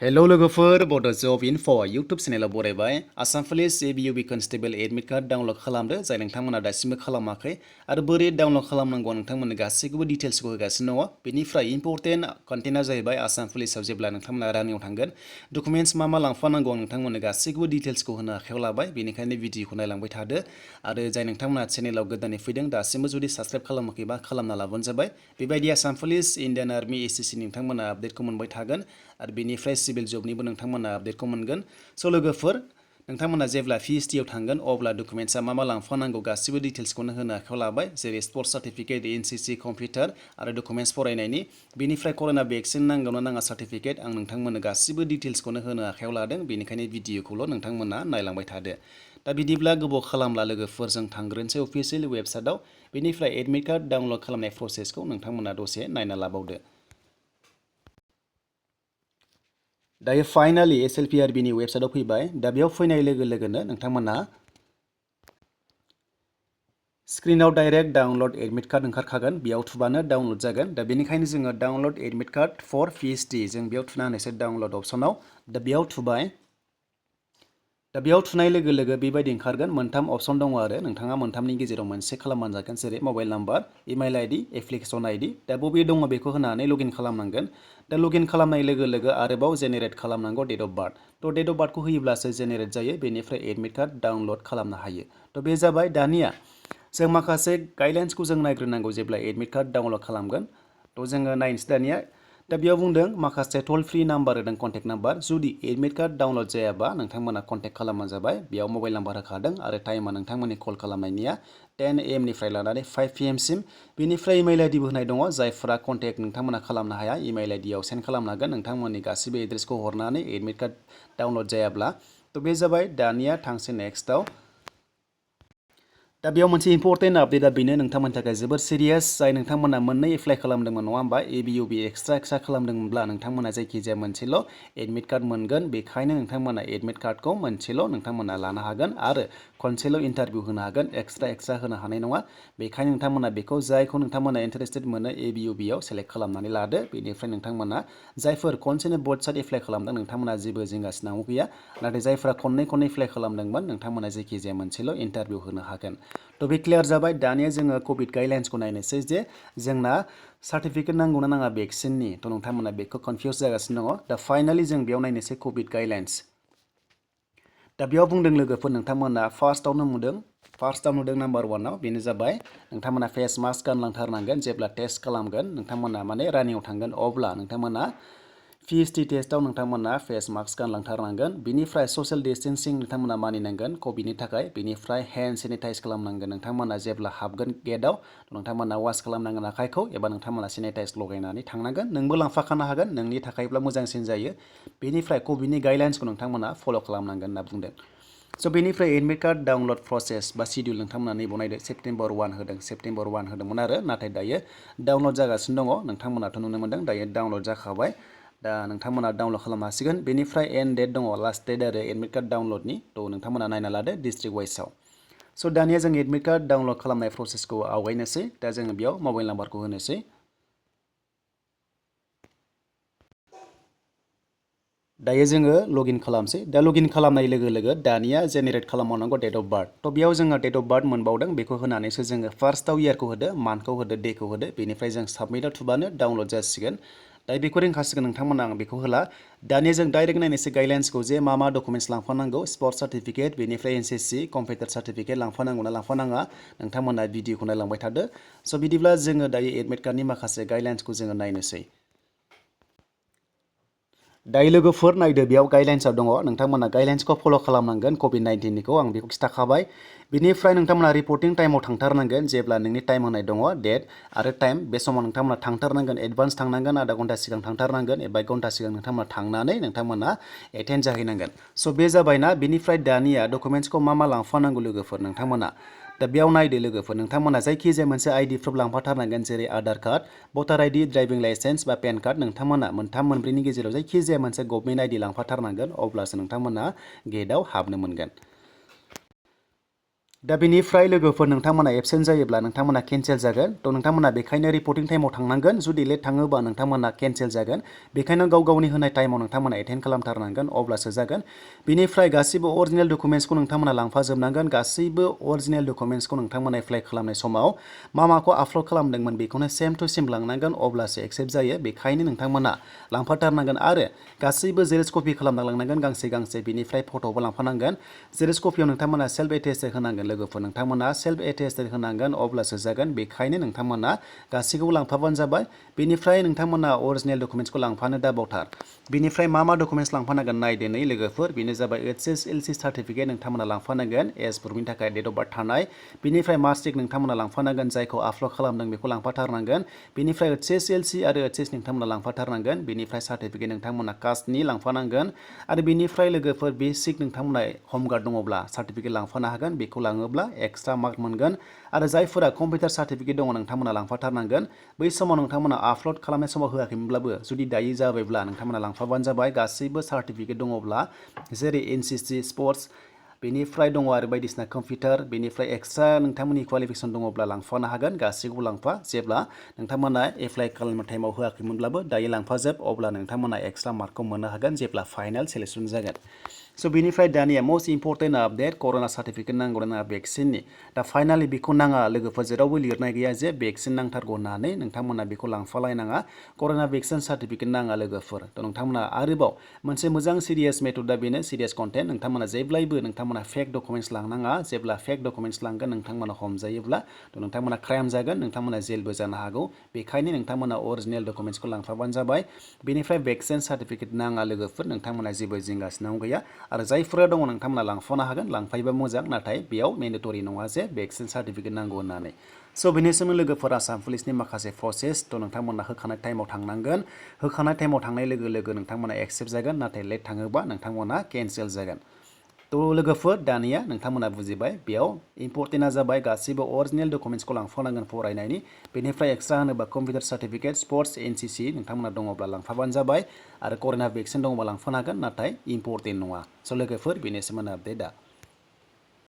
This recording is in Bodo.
हेलो लोगोफोर बड' जब इनफो इउटुब चेनेलाव बरायबाय Assam police ABUB constable admit card download खालामदो जाय नोंथांमोना दासिमबो खालामाखै आरो बोरै डाउनलड खालामनांगौ नोंथांमोननो गासैखौबो डिटेल्सखौ होगासिनो दङ बेनिफ्राय इम्परटेन्ट कन्टेन्टआ जाहैबाय आसाम पुलिसाव जेब्ला नोंथांमोना रानिंआव थांगोन डकुमेन्ट्स मा लांफानांगौ नोंथांमोननो गासैखौबो डिटेल्सखौ होनो आखायाव लाबाय बेनिखायनो भिडिअखौ नायलांबाय थादो आरो जाय नोंथांमोना चेनेलाव गोदानै फैदों दासिमबो जुदि साबस्क्राइब खालामाखैबा खालामना लाबानो जाबाय बेबायदि Assam police Indian army SSC नोंथांमोना आपडेटखौ मोनबाय थागोन आरो बेनिफ्राय सिभिल जबनिबो नोंथांमोना आपडेटखौ मोनगोन स' लोगोफोर नोंथांमोना जेब्ला PST आव थांगोन अब्ला डकुमेन्ट्सआ मा लांफानांगौ गासिबो डिटेल्सखौनो होनो आखायाव लाबाय जेरै स्पर्ट्स सार्टिफिकेट एनसिसि कम्पिउटार आरो डकुमेन्ट्स फरायनायनि बेनिफ्राय कर'ना भेक्सिन नांगौना नाङा सार्टिफिकेट आं नोंथांमोननो गासिबो डिटेल्सखौनो होनो आखायाव लादों बेनिखायनो भिडिअखौल' नोंथांमोना नायलांबाय थादो दा बिदिब्ला गोबाव खालामला लोगोफोर जों थांग्रोनोसै अफिसियेल वेबसाइटआव बेनिफ्राय एडमिट कार्ड डाउनलड खालामनाय प्रसेसखौ नोंथांमोना दसे नायना लाबावदो दायो फाइनालि SLPRBनि वेबसाइटआव फैबाय दा बेयाव फैनाय लोगो लोगोनो नोंथांमोना स्क्रिनाव डाइरेक्ट डाउनलड एडमिट कार्ड ओंखारखागोन बेयाव थुबानो डाउनलड जागोन दा बेनिखायनो जोङो download admit card for PST जों बेयाव थुना होनोसै डाउनलड अपसनाव दा बेयाव थुबाय दा बेयाव थुनाय लोगो लोगो बेबायदि ओंखारगोन मोनथाम अपसन दङ आरो नोंथाङा मोनथामनि गेजेराव मोनसे खालामबानो जागोन जेरै mobile number email ID application ID दा बबे दङ बेखौ होनानै लगइन खालामनांगोन दा लगइन खालामनाय लोगो लोगो आरोबाव जेनेरेट खालामनांगौ डेट अफ बार्थ थ' डेट अफ बार्थखौ होयोब्लासो जेनेरेट जायो बेनिफ्राय एडमिट कार्ड डाउनलड खालामनो हायो थ' बे जाबाय दानिया जों माखासे गाइडलाइन्सखौ जों नायग्रोनांगौ जेब्ला एडमिट कार्ड डाउनलड खालामगोन थ' जोङो नायनोसै दानिया दा बेयाव बुंदों माखासे टल फ्रि नाम्बार होदों कन्टेक्ट नाम्बार जुदि एडमिट कार्ड डाउनलड जायाबा नोंथांमोना कन्टेक्ट खालामबानो जाबाय बेयाव मबाइल नाम्बार होखादों आरो टाइमा नोंथांमोननि कल खालामनायनिया 10 AM निफ्राय लानानै 5 PM सिम बेनिफ्राय इमेल आइडिबो होनाय दङ जायफोरा कन्टेक्ट नोंथांमोना खालामनो हाया इमेल आइडियाव सेन्ड खालामनो हागोन नोंथांमोननि गासिबो एड्रेसखौ हरनानै एडमिट कार्ड डाउनलड जायाब्ला थ' बे जाबाय दानिया थांसै नेक्स्टआव दा बेयाव मोनसे इम्परटेन्ट आपडेटआ बेनो नोंथांमोननि थाखाय जोबोर सिरियास जाय नोंथांमोना मोननै एप्लाइ खालामदोंमोन नङा होमबा एबिइउबि एक्सट्रा खालामदोंमोनब्ला नोंथांमोना जायखिजाया मोनसेल' एडमिट कार्ड मोनगोन बेखायनो नोंथांमोना एडमिट कार्डखौ मोनसेल' नोंथांमोना लानो हागोन आरो खनसेल' इन्टारभिउ होनो हागोन एक्सट्रा होनो हानाय नङा बेखायनो नोंथांमोना बेखौ जायखौ नोंथांमोना इन्टारेस्टेड मोनो एबिइउबिआव सेलेक्ट खालामनानै लादो बेनिफ्राय नोंथांमोना जायफोर खनसेनो बोथ साइड एप्लाइ खालामदों नोंथांमोना जेबो जिंगासिनांगौ गैया नाथाय जायफोरा खननै एप्लाइ खालामदोंमोन नोंथांमोना जायखिजाया मोनसेल' इन्टारभिउ होनो हागोन थ' बे क्लियार जाबाय दानिया जोङो कभिड गाइडलाइन्सखौ नायनोसै जे जोंना सार्टिफिकेट नांगौना नाङा भेक्सिननि थ' नोंथांमोना बेखौ कनफिउस जागासिनो दङ दा फाइनालि जों बेयाव नायनोसै कभिड गाइडलाइन्स दा बेयाव बुंदों लोगोफोर नोंथांमोना फार्स्टआव नुदों नाम्बार 1आव बेनो जाबाय नोंथांमोना फेस मास्क गानलांथारनांगोन जेब्ला टेस्ट खालामगोन नोंथांमोना माने रानिंआव थांगोन अब्ला नोंथांमोना PST टेस्टआव नोंथांमोना फेस मास्क गानलांथारनांगोन बिनिफ्राय ससियेल डिस्टेन्सिं नोंथांमोना मानिनांगोन कभिडनि थाखाय बिनिफ्राय हेन्ड सेनिटाइज खालामनांगोन नोंथांमोना जेब्ला हाबगोन गेटआव नोंथांमोना वास खालामनांगोन आखाइखौ एबा नोंथांमोना सेनिटाइज लगायनानै थांनांगोन नोंबो लांफाखानो हागोन नोंनि थाखायब्ला मोजांसिन जायो बेनिफ्राय कभिडनि गाइडलाइन्सखौ नोंथांमोना फल' खालामनांगोन होनना बुंदों स' बेनिफ्राय एडमिट कार्ड डाउनलड प्रसेस बा शिडिउल नोंथांमोना नैबाव नायदो सेप्तेम्बर 1 होदोंमोन आरो नाथाय दायो डाउनलड जागासिनो दङ नोंथांमोनाथ' नुनो मोन्दों दायो डाउनलड जाखाबाय दा नोंथांमोना डाउनलड खालामनो हासिगोन बेनिफ्राय एन्ड डेट दङ लास्ट डेट आरो एडमिट कार्ड डाउनलडनि थ' नोंथांमोना नायना लादो डिस्ट्रिक्ट वाइसआव स' दानिया जों एडमिट कार्ड डाउनलड खालामनाय प्रसेसखौ आवगायनोसै दा जोङो बेयाव मबाइल नाम्बारखौ होनोसै दायो जोङो लगइन खालामसै दा लगइन खालामनाय लोगो लोगो दानिया जेनेरेट खालामबावनांगौ डेट अफ बार्थ थ' बेयाव जोङो डेट अफ बार्थ मोनबावदों बेखौ होनानैसो जोङो फार्स्टआव इयारखौ होदो मान्थखौ होदो डेखौ होदो बेनिफ्राय जों साबमिटआव थुबानो डाउनलड जासिगोन दा बेखौ रोंखासिगोन नोंथांमोना आं बेखौ होला दानिया जों डाइरेक्ट नायनोसै गाइडलाइन्सखौ जे मा डकुमेन्ट्स लांफानांगौ स्पर्ट्स सार्टिफिकेट बेनिफ्राय एनसिसि कम्पिउटार सार्टिफिकेट लांफानांगौना लांफानाङा नोंथांमोना भिडिअखौ नायलांबाय थादो स' बिदिब्ला जोङो दायो एडमिट कार्डनि माखासे गाइडलाइन्सखौ जोङो नायनोसै दायो लोगोफोर नायदो बेयाव गाइडलाइन्सआव दङ नोंथांमोना गाइडलाइन्सखौ फल' खालामनांगोन COVID-19निखौ आं बेखौ खिथाखाबाय बिनिफ्राय नोंथांमोना रिपर्टिं टाइमाव थांथारनांगोन जेब्ला नोंनि टाइम होनाय दङ डेट आरो टाइम बे समाव नोंथांमोना थांथारनांगोन एडभान्स थांनांगोन आधा घन्टा सिगां थांथारनांगोन एबा 1 घन्टा सिगां नोंथांमोना थांनानै नोंथांमोना एटेन्ड जाहैनांगोन स' बे जाबायना बेनिफ्राय दानिया डकुमेन्ट्सखौ मा लांफानांगौ लोगोफोर नोंथांमोना दा बेयाव नायदो लोगोफोर नोंथांमोना जायखिजाया मोनसे आइडि प्रुफ लांफाथारनांगोन जेरै आधार कार्ड भटार आइडि ड्राइभिं लाइसेन्स बा पेन कार्ड नोंथांमोना मोनथाम मोनब्रैनि गेजेराव जायखिजाया मोनसे गभर्नमेन्ट आइडि लांफाथारनांगोन अब्लासो नोंथांमोना गेटआव हाबनो मोनगोन दा बेनिफ्राय लोगोफोर नोंथांमोना एबसेन्ट जायोब्ला नोंथांमोना केन्सेल जागोन थ' नोंथांमोना बेखायनो रिपर्टिं टाइमाव थांनांगोन जुदि लेट थाङोबा नोंथांमोना केन्सेल जागोन बेखायनो गाव गावनि होनाय टाइमाव नोंथांमोना एटेन्ड खालामथारनांगोन अब्लासो जागोन बेनिफ्राय गासिबो अरिजिनेल डकुमेन्ट्सखौ नोंथांमोना लांफाजोबनांगोन गासैबो अरिजिनेल डकुमेन्ट्सखौ नोंथांमोना एप्लाइ खालामनाय समाव माखौ आपल'ड खालामदोंमोन बेखौनो सेम टु सेम लांनांगोन अब्लासो एक्सेप्ट जायो बेखायनो नोंथांमोना लांफाथारनांगोन आरो गासैबो जेरक्स कपि खालामना लांनांगोन गांसे गांसे बेनिफ्राय फट'बो लांफानांगोन जेरक्स कपियाव नोंथांमोना सेल्फ एटेस्टेड होनांगोन लोगोफोर नोंथांमोना सेल्फ एटेस्टेड होनांगोन अब्लासो जागोन बेखायनो नोंथांमोना गासैखौबो लांफाबानो जाबाय बेनिफ्राय नोंथांमोना अरिजिनेल डकुमेन्ट्सखौ लांफानो दाबावथार बेनिफ्राय मा डकुमेन्ट्स लांफानांगोन नायदो नै लोगोफोर बेनो जाबाय HSLC सार्टिफिकेट नोंथांमोना लांफानांगोन एज प्रुफनि थाखाय डेट अफ बार्थ थानाय बेनिफ्राय मार्कशीट नोंथांमोना लांफानांगोन जायखौ आपल'ड खालामदों बेखौ लांफाथारनांगन बेनिफ्राय HSLC आरो HS नोंथांमोना लांफाथारनांगोन बेनिफ्राय सार्टिफिकेट नोंथांमोना कास्टनि लांफानांगोन आरो बेनिफ्राय लोगोफोर बेसिक नोंथांमोना हम गार्ड दङब्ला सार्टिफिकेट लांफानो हागोन बेखौ लाङोब्ला एक्सट्रा मार्क मोनगोन आरो जायफोरा कम्पिउटार सार्टिफिकेट दङ नोंथांमोना लांफाथारनांगोन बै समाव नोंथांमोना आपल'ड खालामनाय समाव होआखैमोनब्लाबो जुदि दायो जाबायब्ला नोंथांमोना लांफाबानो जाबाय गासैबो सार्टिफिकेट दङब्ला जेरै NCC स्पर्ट्स बेनिफ्राय दङ आरो बायदिसिना कम्पिउटार बेनिफ्राय एक्सट्रा नोंथांमोननि क्वालिफिकेसन दङब्ला लांफानो हागोन गासैखौबो लांफा जेब्ला नोंथांमोना एप्लाइ खालामनाय टाइमाव होआखैमोनब्लाबो दायो लांफाजोब अब्ला नोंथांमोना एक्सट्रा मार्कखौ मोननो हागोन जेब्ला फाइनाल सिलेक्सन जागोन स' बेनिफ्राय दानिया मस्ट इम्परटेन्ट आपडेट कर'ना सार्टिफिकेट नांगौ नाङा भेक्सिननि दा फाइनालि बेखौ नाङा लोगोफोर जेरावबो लिरनाय गैया जे भेक्सिन नांथारगौ होननानै नोंथांमोना बेखौ लांफालायनाङा कर'ना भेक्सिन सार्टिफिकेट नाङा लोगोफोर थ' नोंथांमोना आरोबाव मोनसे मोजां सिरियास मेथडा बेनो सिरियास कन्टेन्ट नोंथांमोना जेब्लायबो नोंथांमोना फेक डकुमेन्ट्स लांनाङा जेब्ला फेक डकुमेन्ट्स लांगोन नोंथांमोना हमजायोब्ला थ' नोंथांमोना क्राइम जागोन नोंथांमोना जेलबो जानो हागौ बेखायनो नोंथांमोना अरिजिनेल डकुमेन्ट्सखौ लांफाबानो जाबाय बेनिफ्राय भेक्सिन सार्टिफिकेट नाङा लोगोफोर नोंथांमोना जेबो जिंगासिनांगौ गैया आरो जायफोरा दङ नोंथांमोना लांफानो हागोन लांफायोबा मोजां नाथाय बेयाव मेन्डेटरि नङा जे भेक्सिन सार्टिफिकेट नांगौ होननानै स' बेनिसिम लोगोफोर आसाम पुलिसनि माखासे प्रसेस थ' नोंथांमोना होखानाय टाइमाव थांनांगोन होखानाय टाइमाव थांनाय लोगो लोगो नोंथांमोना एक्सेप्ट जागोन नाथाय लेट थाङोबा नोंथांमोना केन्सेल जागोन थ' लोगोफोर दानिया नोंथांमोना बुजिबाय बेयाव इम्परटेन्टआ जाबाय गासिबो अरिजिनेल डकुमेन्ट्सखौ लांफानांगोन फरायनायनि बेनिफ्राय एक्सट्रा होनोबा कम्पिउटार सार्टिफिकेट स्पर्ट्स NCC नोंथांमोना दङब्ला लांफाबानो जाबाय आरो कर'ना भेक्सिन दङब्ला लांफानो हागोन नाथाय इम्परटेन्ट नङा स' लोगोफोर बेनोसैमोन आपडेटआ